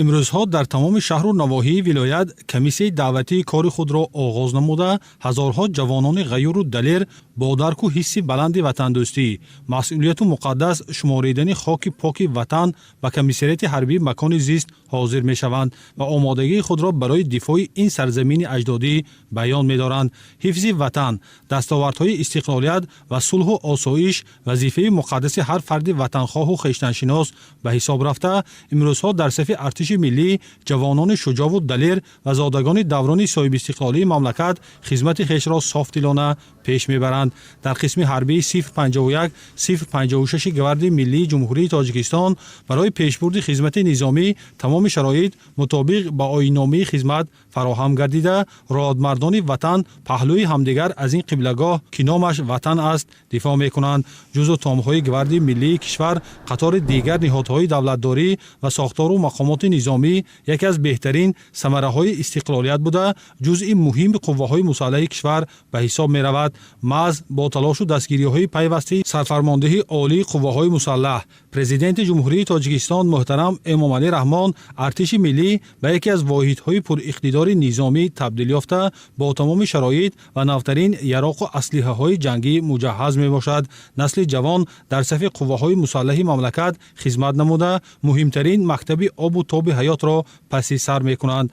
Имрӯзҳо дар тамоми шаҳру навоҳии вилоят комиссияи даъватии кори худро оғоз намуда, ҳазорҳо ҷавонони ғаюру далер бо дарку ҳисси баланди ватандӯстӣ, масъулияту муқаддас шуморидани хоки поки ватан ба комиссариати ҳарбии макони зист ҳозир мешаванд ва омодагии худро барои дифои ин сарзамини аҷдодӣ баён медоранд. Ҳифзи ватан, дастовардҳои истиқлолият ва сулҳу осоиш вазифаи муқаддаси ҳар фарди ватанхоҳу хештаншинос ба ҳисоб рафта, имрӯзҳо дар сафи Артиши миллӣ ҷавонони шуҷову далер ва зодагони даврони соҳибистиқлолии мамлакат хизмати хешро софдилона пеш мебаранд. Дар қисми ҳарбии 051 056 Гвардияи миллии Ҷумҳурии Тоҷикистон барои пешбурди хизмати низомӣ тамоми шароит мутобиқ ба оинномаи хизмат фароҳам гардида, родмардони ватан паҳлӯи ҳамдигар аз ин қиблагоҳ, ки номаш Ватан аст, дифоъ мекунанд. Ҷузъу томҳои Гвардияи миллии кишвар қатори дигар ниҳодҳои давлатдорӣ ва сохтору мақомоти низомӣ яке аз беҳтарин самараҳои истиқлолият буда, ҷузъи муҳими қувваҳои мусаллаҳи кишвар ба ҳисоб меравад. Маҳз бо талошу дастгириҳои пайвастаи Сарфармондеҳи Олии Қувваҳои Мусаллаҳ, Президенти Ҷумҳурии Тоҷикистон муҳтарам Эмомалӣ Раҳмон, Артиши миллӣ ба яке аз воҳидҳои пуриқтидори низомӣ табдил ёфта, бо тамоми шароит ва навтарин яроқу аслиҳаҳои ҷангӣ муҷаҳҳаз мебошад. Насли ҷавон дар сафи қувваҳои мусаллаҳи мамлакат хизмат намуда, муҳимтарин мактаби обу тоби ҳаётро паси сар мекунанд.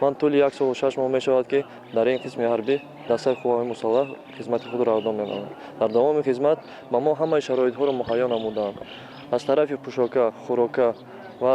Ман тӯли 1 солу 6 моҳ мешавад, ки дар ин қисми ҳарбӣ, дар сафи қувваҳои мусаллаҳ хизмати худро адо менамоям. Дар давоми хизмат ба мо ҳамаи шароитҳоро муҳайё намуданд, аз тарафи пӯшока, хӯрока ва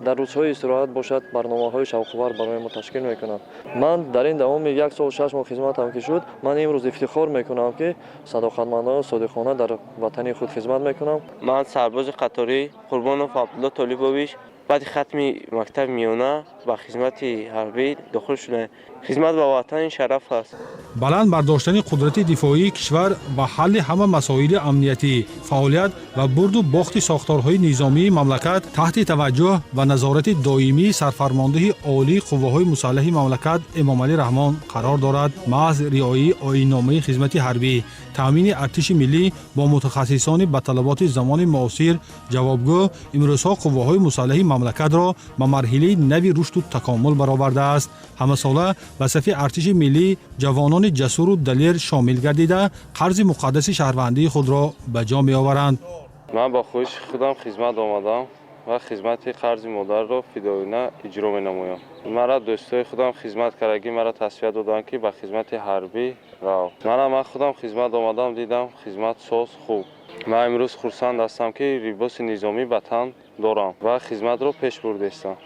дар рӯзҳои истироҳат бошад, барномаҳои шавқовар барои мо ташкил мекунанд. Ман дар ин давоми 1 сол 6 моҳ хизматам ки шуд, ман имрӯз ифтихор мекунам, ки садоқатмандону содиқона дар ватани худ хизмат мекунам. Ман сарбози қаторӣ Қурбонов Абдулло Толибович, баъди хатми мактаби миёна ба хизмати ҳарбӣ дохил шудам. Хизмат ба ватан шараф аст. Баланд бардоштани қудрати дифоии кишвар ва ҳалли ҳама масоили амниятӣ, фаъолият ва бурду бохти сохторҳои низомии мамлакат таҳти таваҷҷӯҳ ва назорати доимии Сарфармондеҳи Олии Қувваҳои Мусаллаҳи мамлакат Эмомалӣ Раҳмон қарор дорад. Маҳз риояи оинномаи хизмати ҳарбӣ, таъмини Артиши миллӣ бо мутахассисони ба талаботи замони муосир ҷавобгӯ имрӯзҳо қувваҳои мусаллаҳи мамлакатро ба марҳилаи нави рушду такомул баровардааст. Ҳамасола ба сафи Артиши миллӣ ҷавонони ҷасуру далер шомил гардида, қарзи муқаддаси шаҳрвандии худро ба ҷо меоваранд. Ман ба хоҳиши худам хизмат омадам ва хизмати қарзи модарро фидоина иҷро менамоям. Мара дӯстои худам хизмат кардагӣ мара тавсия доданд, ки ба хизмати ҳарбӣ рав. Мана ман худам хизмат омадам, дидам, хизмат соз, хуб. Ман имрӯз хурсанд ҳастам, ки либоси низомӣ ба тан дорам ва хизматро пеш бурдестам.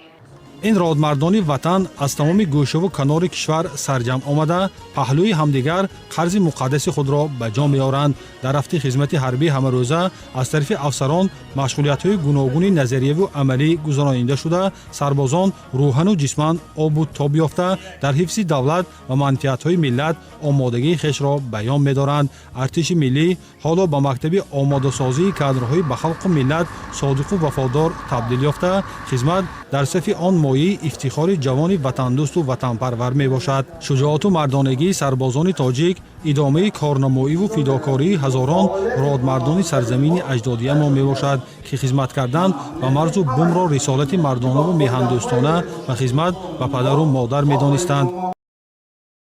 Ин родмардони ватан аз тамоми гӯшаву канори кишвар сарҷамъ омада, паҳлӯи ҳамдигар қарзи муқаддаси худро ба ҷо меоранд. Дар рафти хизмати ҳарбӣ ҳамарӯза аз тарафи афсарон машғулиятҳои гуногуни назарияву амалӣ гузаронида шуда, сарбозон рӯҳану ҷисман обу тоб ёфта, дар ҳифзи давлат ва манфиатҳои миллат омодагии хешро баён медоранд. Артиши миллӣ ҳоло ба мактаби омодасозии кадрҳои ба халқу миллат содиқу вафодор табдил ёфта, хизмат дар сафи он мояи ифтихори ҷавони ватандӯсту ватанпарвар мебошад. Шуҷоату мардонагии сарбозони тоҷик идомаи корнамоиву фидокории ҳазорон родмардони сарзамини аҷдодиямон мебошад, ки хизмат кардан ба марзу бумро рисолати мардонаву меҳандӯстона ва хизмат ба падару модар медонистанд.